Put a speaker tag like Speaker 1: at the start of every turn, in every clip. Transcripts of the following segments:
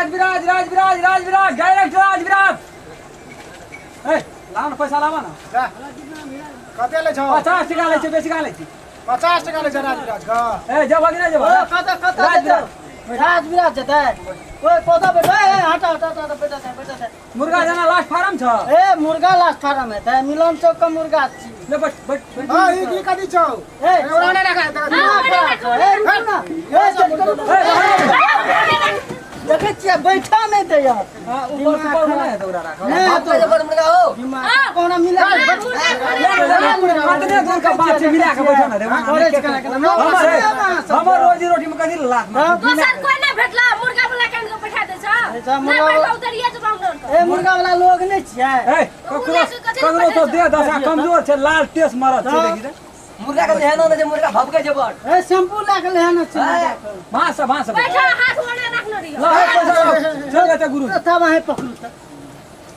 Speaker 1: Rajbiraj Rajbiraj Rajbiraj direct Rajbiraj. ए लाओ ना पैसा लावा ना।
Speaker 2: कते लै छौ?
Speaker 1: 50 टका लै छै, बेसी का लै छी?
Speaker 2: 50 टका लै छै राजविराज का।
Speaker 1: ए जब अगले जब
Speaker 3: ओ कतऽ कतऽ
Speaker 1: राजविराज।
Speaker 3: जेतै? राजविराज जेतै? ओए कतऽ बैठो? ए हटा हटा हटा, बैठा छै बैठा छै।
Speaker 1: मुर्गा जना लास्ट फार्म छ।
Speaker 3: ए मुर्गा लास्ट फार्म हेतै, मिलन चौक के मुर्गा छी।
Speaker 1: ले बैठ बैठ बैठ।
Speaker 2: हां ई की कथी छौ?
Speaker 3: ए
Speaker 2: ओरा नै रखा।
Speaker 3: दिमाग खराब छौ। ए रुकू ना, ए चल चल। देखै छियै बैठा नहि दैया।
Speaker 1: हां ऊपर ऊपर में नहीं ओकरा राख।
Speaker 3: नहि
Speaker 4: बाप रे बड़ मुर्गा हो।
Speaker 3: दिमाग कोना मिला
Speaker 1: कतने दूर का बात छै, मिला के बैठो ना रे।
Speaker 3: करै छै केना केना।
Speaker 1: हमर रोजी रोटी में कथी लात मार।
Speaker 5: दोसर कोई नहीं भेटला, मुर्गा वाला कान के बैठा दे छ।
Speaker 3: अच्छा,
Speaker 5: नहीं
Speaker 3: मुर्गा
Speaker 5: बैठा उतरिए जब हम लोग।
Speaker 3: ए मुर्गा वाला लोग नहि छियै।
Speaker 1: ए ककरो ककरो तो दे दशा कमजोर छै, लाल टेस मरत छै, देखी रे।
Speaker 4: मुर्गा के लेहनो ने जे मुर्गा भभके छै बड़।
Speaker 3: ए शैम्पू लए के लेहना छै।
Speaker 1: भास भास
Speaker 5: बैठा हाथ ओने रखने रहियो।
Speaker 1: ला हे पैसा लाओ, चल जाते गुरु।
Speaker 3: तब अहीं पकड़ू तऽ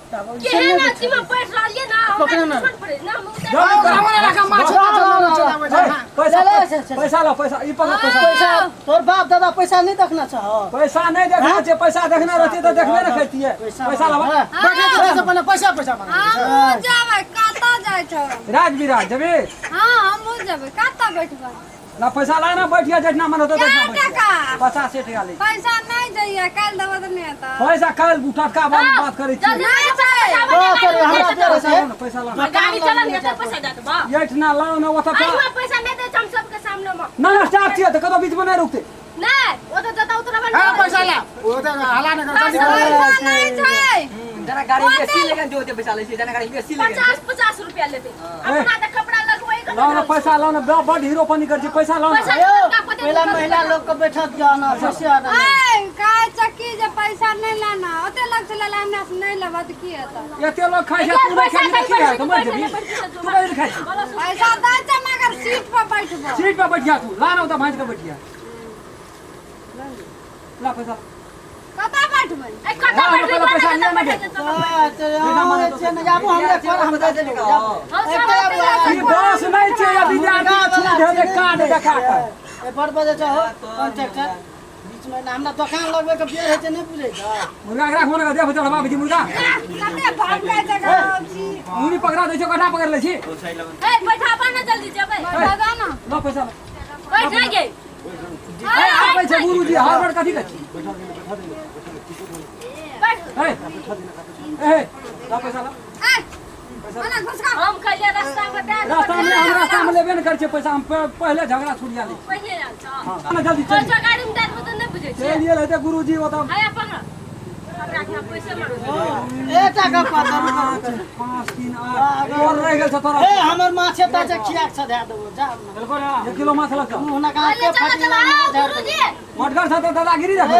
Speaker 3: तब
Speaker 5: केहन अथी में बैठ रहलिए ना, हमरा
Speaker 3: पकड़ो ना।
Speaker 5: दुश्मन पड़े ना, हम उतर
Speaker 1: जाओ,
Speaker 2: ओकरा मने रखा माछ माछ
Speaker 1: ए, पैसा
Speaker 3: ले, ले, ले,
Speaker 1: पैसा ला पैसा, ई पकड़ पैसा।
Speaker 3: पैसा तोर बाप दादा पैसा नहीं देखना चाह।
Speaker 1: पैसा नहीं देखना छै, पैसा देखना रहते तऽ देखबे ने करतियै। पैसा लावा।
Speaker 2: बैठे छै से पहिले पैसा पैसा मांगे छै।
Speaker 6: हमहूँ जेबै, कतऽ जाइ छौ?
Speaker 1: राजविराज जेबी?
Speaker 6: हाँ हमहूँ जेबै, कतऽ बैठबै?
Speaker 1: ला पैसा ला ना, बैठिया जेतना मन होतौ तेतना
Speaker 6: कए
Speaker 1: बैठिया।
Speaker 6: टका?
Speaker 1: 50 टका ले।
Speaker 6: पैसा नहीं दैया, काल्हि देबो तऽ नहि हेतौ।
Speaker 1: पैसा काल्हि टटका बात बात करै छी।
Speaker 5: जल्दी
Speaker 6: नहि छै।
Speaker 3: हमरा दे
Speaker 1: पैसा लाओ ना, पैसा लाओ ना।
Speaker 5: गाड़ी चला ने तऽ पैसा दे देबो।
Speaker 1: एहिठिना लाओ ना ओतऽ
Speaker 5: अहिमा पैसा नहीं दे हम सबके सामने में।
Speaker 1: ना ना स्टाफ छियै तऽ कतौ बीच में नहि रुकतै।
Speaker 5: नहीं, ओ तो जता उतरबा
Speaker 2: हां पैसा ला, ओ त हला नै कर जल्दी कर।
Speaker 6: पैसा नहीं छै।
Speaker 4: जना गाड़ी बेसी लेकिन जो पैसा लै छै, जना गाड़ी बेसी लेकिन
Speaker 5: 50 50 रुपया लेते। अपना तऽ कपड़ा लगबै के
Speaker 1: लाओ ना पैसा लाओ ना, बड हीरोपनी करै छी, पैसा लाओ ना।
Speaker 5: पैसा
Speaker 3: यौ
Speaker 5: टका पते
Speaker 3: पहिला महिला लोग के बैठत जाओ ना, पैसे आना।
Speaker 6: ए कहै छै कि जे पैसा नहीं लाना, ओते लग से लेला, हमरा से नहीं लेबऽ तऽ की हेतौ?
Speaker 1: एते लोग खाइ छै, तू नहि खाइ छी तऽ की हेतौ? मरि जेबही। तू कथी लए खाइ छी?
Speaker 6: पैसा दै छै मगर सीट पर बैठबो।
Speaker 1: सीट पर बैठिया तू, ला ना ओतऽ भाँजि कऽ बैठिया। ला पैसा।
Speaker 6: कतऽ बैठबै?
Speaker 5: ए कतऽ
Speaker 1: ला,
Speaker 5: बैठबै?
Speaker 1: पहिले पैसा लिअ ना गे।
Speaker 3: जाबू हमरा पर हम दे देब।
Speaker 1: ई बस नहि छै या विद्यार्थी के छूट हेतै कार्ड देखा कऽ।
Speaker 3: ए बड़ बजे छौ कॉन्ट्रैक्टर बीच में हमरा दोकान लगबै के बेर होइ छै, नहि बुझै छौ?
Speaker 1: मुर्गा के राखो ना, देह चढ़वा छी मुर्गा।
Speaker 6: कते भटकै छै गाँव छी।
Speaker 1: मुरी पकड़ा दै छै, कटा पकड़ लै छी।
Speaker 5: ए बैठाबा ना जल्दी जेबै।
Speaker 6: बैठा दे ना।
Speaker 1: ला पैसा ला।
Speaker 5: बैठ ना गे।
Speaker 1: ए आबै छै गुरुजी, हड़बड़ कथी के छी?
Speaker 5: बैठ।
Speaker 1: ए ए ला पैसा ला।
Speaker 6: ए ओना घुसका।
Speaker 5: हम कहलिए रास्ता में दे।
Speaker 1: रास्ता में हम रास्ता में लेबे ने करै छियै पैसा, हम पहिले झगड़ा छुड़िया लै छी।
Speaker 5: पहिले आयल छौ।
Speaker 1: हां ना जल्दी चल।
Speaker 5: पैसा गाड़ी में दे देबो तऽ नहि बुझै छियै।
Speaker 1: चलि गेल हेतै गुरुजी ओतऽ।
Speaker 5: हैया पकड़। हमरा के पैसे मांगै।
Speaker 3: ए टाका पाता।
Speaker 1: 5 3 8 और रहि गेल छौ तोरा।
Speaker 3: ए हमर माछे ताछे खिया के धए देबो जा।
Speaker 1: 1 किलो माछ लगतौ।
Speaker 3: मुँह ना
Speaker 5: चलो
Speaker 3: के
Speaker 5: चलो
Speaker 3: फटी
Speaker 5: चलो आओ गुरुजी।
Speaker 1: मोटगर छौ तऽ दादागिरी
Speaker 3: ए
Speaker 1: देखबै।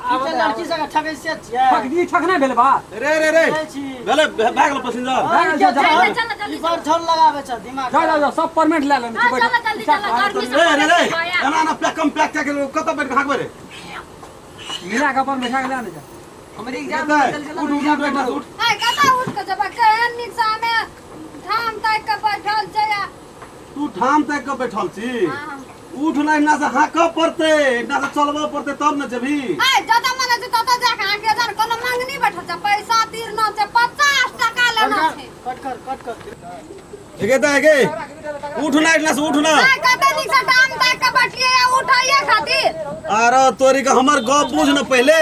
Speaker 3: ई जे लड़की सब के ठकै से छियै।
Speaker 1: ठकदी ठक नहि भेल बात।
Speaker 7: रे रे रे
Speaker 3: दै छी।
Speaker 7: भेलै, भए गेल पैसेंजर।
Speaker 3: भए गेल,
Speaker 5: चलो चलो जल्दी।
Speaker 3: ई बड़ झोल लगाबै छ दिमाग।
Speaker 1: जा जा जा, सब परमेंट लए लेने छी,
Speaker 5: हाँ
Speaker 1: बैठ।
Speaker 5: चलो जल्दी चलो, गर्मी से
Speaker 7: रे रे रे
Speaker 5: भया।
Speaker 7: एना एना पैक कम पैक कए के कतऽ बैठ के हाँकबै रे?
Speaker 1: मिला के अपन बैठा के लए ने जा।
Speaker 4: हमर एग्जाम
Speaker 7: जेतै।
Speaker 4: चल चल।
Speaker 7: उठ उठ उठ बैठ उठ।
Speaker 6: ए कतऽ उठ के जेबै? केहन नीक से हमे ठाम ताकि के बैठल छै आ।
Speaker 7: तू ठाम ताकि के बैठल छी? उठ ना, एहिना से हाँकऽ पड़तै, एहिना से चलबऽ पड़तै तब ने जेबही।
Speaker 6: ए जतऽ मन छै ततऽ जाके अहाँके जहन कोनो मंगनी बैठल छै, पैसा तीरना छै, 50 टका लेना छै।
Speaker 3: कट कर कट कर।
Speaker 7: एगे तऽ एगे उठ ना, एहिना से उठ ना।
Speaker 6: ए कते नीक से ठाम ताकि के बैठलियै आ उठैये खातिर।
Speaker 7: अरे तोरी के हमर गप बुझ न पहिले।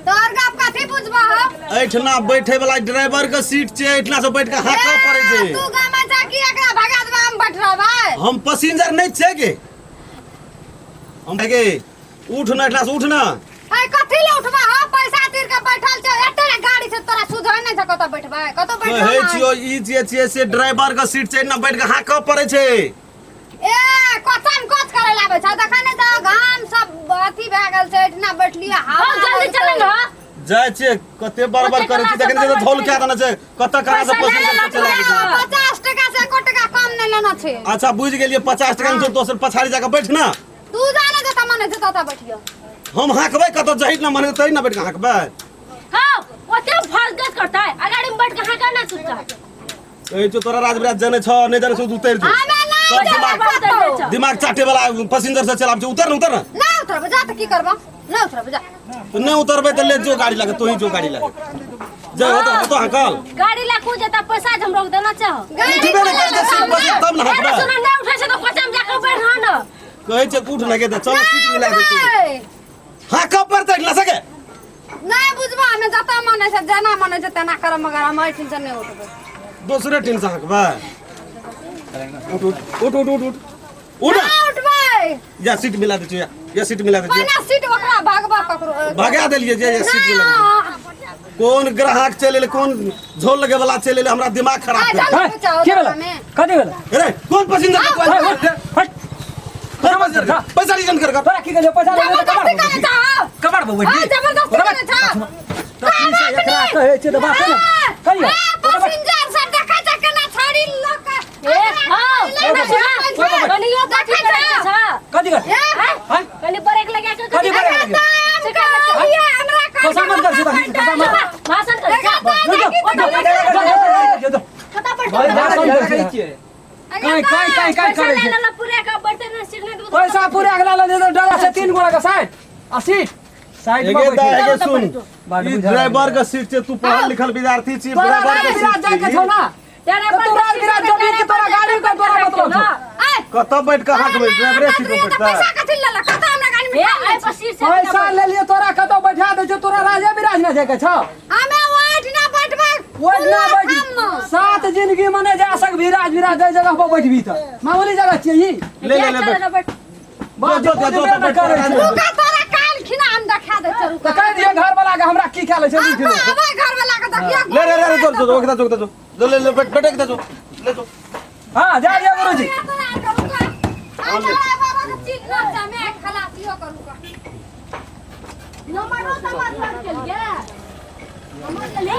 Speaker 6: तोहर गप कथी बुझबह हम?
Speaker 7: एहिठिना बैठे वाला ड्राइवर के सीट छै, एहिठिना से बैठ के हाँकऽ पड़ै छै।
Speaker 6: तू गामा जा कि एकरा भगा देबै, हम बैठ रहबै।
Speaker 7: हम पैसेंजर नहीं छै गे हम गे। उठ ना, एहिठिना से उठ ना।
Speaker 6: ए कथी ले उठबा हम? पैसा तीर के बैठल छै, एते ने गाड़ी छै, तोरा सुझै नहि छै कतऽ बैठबै, कतऽ बैठबै?
Speaker 7: कहै छियौ ई जे छियै से ड्राइवर के सीट छै, एहिठिना बैठ के हाँकऽ पड़ै छै।
Speaker 6: ए कथम कथ करे लाबै छ, देखै नहि छ घाम सब अथी भए गेल छै, एहिठिना बैठलियै हवा
Speaker 5: हौ जल्दी
Speaker 6: लगतै।
Speaker 5: चल ना।
Speaker 7: जाइ छियै कते बड़बड़ करै छी, देखने छियै झोल कए देने छै, कतऽ कहाँ से
Speaker 5: पैसा लए
Speaker 7: पैसेंजर
Speaker 5: लेना
Speaker 7: सब चला
Speaker 5: छै।
Speaker 7: छै।
Speaker 6: 50 टका से एको टका कम नहि लेना छै।
Speaker 7: अच्छा बुझि गेलियै, 50 टका मे दोसर पछाड़ी जाके बैठ ना।
Speaker 6: तू जाने जतऽ मन छै ततऽ बैठियो।
Speaker 7: हम हाँकबै कतऽ, जही ना मन तही ना बैठ के हाँकबै।
Speaker 5: हौ ओते फसगस करतै, आ गाड़ी में बैठ के हाँका ना चुपचाप।
Speaker 7: कहै छौ तोरा राजविराज जानै छौ नहि जानै छौ तू उतरि जो।
Speaker 6: हमे नहि
Speaker 7: सब
Speaker 6: जेबै
Speaker 7: दिमाग
Speaker 6: कतौ।
Speaker 7: दिमाग चाटे वाला पैसेंजर से चलाबै छै, उतर ना उतर ना।
Speaker 6: नहि उतरबै, जा तऽ की करबऽ? नहीं उतरबै जा।
Speaker 7: तू नहीं उतरबे त ले जो गाड़ी लगे, तू ही जो गाड़ी लगे जा। होतो होतो हकल
Speaker 5: गाड़ी ला कूद जेता, पैसा हम रोक देना चाहो।
Speaker 7: उठबे ने करते सीट पर तब न
Speaker 5: अरे
Speaker 7: हकबे।
Speaker 5: सुन, नहीं उठे छै तो कोचा में जाके बैठ रह न।
Speaker 7: कहै छै उठ लगे त चल सीट मिला दे। हां कब पड़तै ला सके
Speaker 6: नहीं बुझबा, हमें जता मन है जेना मन है तेना करब, मगर हम एहिठाम से नहीं उठबै।
Speaker 7: दोसरे टीम से हकबे। उठ उठ उठ उठ उठ उठ उठ।
Speaker 6: ना उठबै।
Speaker 7: या सीट मिला दे या, या सीट मिला दे।
Speaker 6: पहिने सीट ओकरा भागबा ककरो।
Speaker 7: भगा देलिए जे या सीट मिला दे। कोन ग्राहक चलि एलै, कोन झोल लगे वाला चलि एलै, हमरा दिमाग खराब कर।
Speaker 1: की भेलै? कथी भेलै?
Speaker 7: अरे कोन पैसेंजर के
Speaker 1: हट।
Speaker 7: कोन पैसेंजर के? पैसा रिटर्न कर।
Speaker 1: तोरा की कहलियौ? पैसा ले ले।
Speaker 6: जबरदस्ती करै छौ।
Speaker 1: कबाड़ बौ
Speaker 6: हाँ, जबरदस्ती करै छौ।
Speaker 1: एकरा कहै छै तऽ बात ने कहियो।
Speaker 6: पैसेंजर सब देखै छै केना छड़ी लऽ के।
Speaker 5: ए हां, कनियो कथी करै छ?
Speaker 1: कथी कर?
Speaker 5: हैं? कनी ब्रेक लगा के।
Speaker 1: कथी ब्रेक लगे?
Speaker 6: हमरा
Speaker 1: पैसा मत कर सीधा पैसा मत।
Speaker 5: भाषण कर। कता पर
Speaker 1: भाषण कर
Speaker 4: छियै।
Speaker 1: काई काई काई काई
Speaker 5: पैसा
Speaker 1: करै
Speaker 5: ले
Speaker 1: छै?
Speaker 5: लेला पूरा के बढ़ते न सिग्नल।
Speaker 1: पैसा पूरा अगला ले ले डला से 3 गोड़ा के साइड आ सीट साइड में
Speaker 7: एगे दा
Speaker 1: बैठे।
Speaker 7: एगे सुन,
Speaker 1: बात
Speaker 7: ई
Speaker 1: बुझा।
Speaker 7: ड्राइवर के सीट छै, तू पढ़ल लिखल विद्यार्थी छी,
Speaker 1: तोरा
Speaker 7: ड्राइवर के
Speaker 1: राज विराज
Speaker 7: सीट
Speaker 1: जाके छौ
Speaker 7: छी।
Speaker 1: ना
Speaker 5: ड्राइवर
Speaker 1: तू राज विराज जबी कि तोरा गाड़ी के तोरा मतलब छौ?
Speaker 7: कतऽ बैठ के हाँकबै? ड्राइवरे सीट पर बैठतै?
Speaker 6: पैसा कथी लेलक? कतऽ हमरा गाड़ी में
Speaker 5: ए आई पर सीट से
Speaker 1: पैसा ले लिए, तोरा कतौ बैठा दै छौ? तोरा राजे विराज ना जाके छौ?
Speaker 6: हमे ओहिठ ना बैठबै।
Speaker 1: ओहि ना बैठ, सात जिंदगी में नहीं जा सकबी राज विराज। जाय जगह पर बैठबी तऽ मामूली जगह छियै ई?
Speaker 7: ले ले ले बैठ।
Speaker 5: बैठ।
Speaker 1: बात
Speaker 7: जो, जो, जो,
Speaker 1: बुझबे न करै छै।
Speaker 6: रुका, तोरा काल्हि खिना हम देखा दै छियौ, रुका।
Speaker 1: तऽ कहि दियौ घर वाला के हमरा की ख्याल छै।
Speaker 6: आब आबै घर वाला के देखियौ।
Speaker 7: ले रे रे, जो जो ओकरा जो जो जो ले ले, बैठ बैठ के जो ले जो।
Speaker 1: हाँ, जा जा गुरुजी।
Speaker 6: तोरा आर के रुका। आ तोरा बाबा के चीज न छै, हमे खलासियो करू का।
Speaker 5: नंबर तो मत कर के लिए नंबर ले।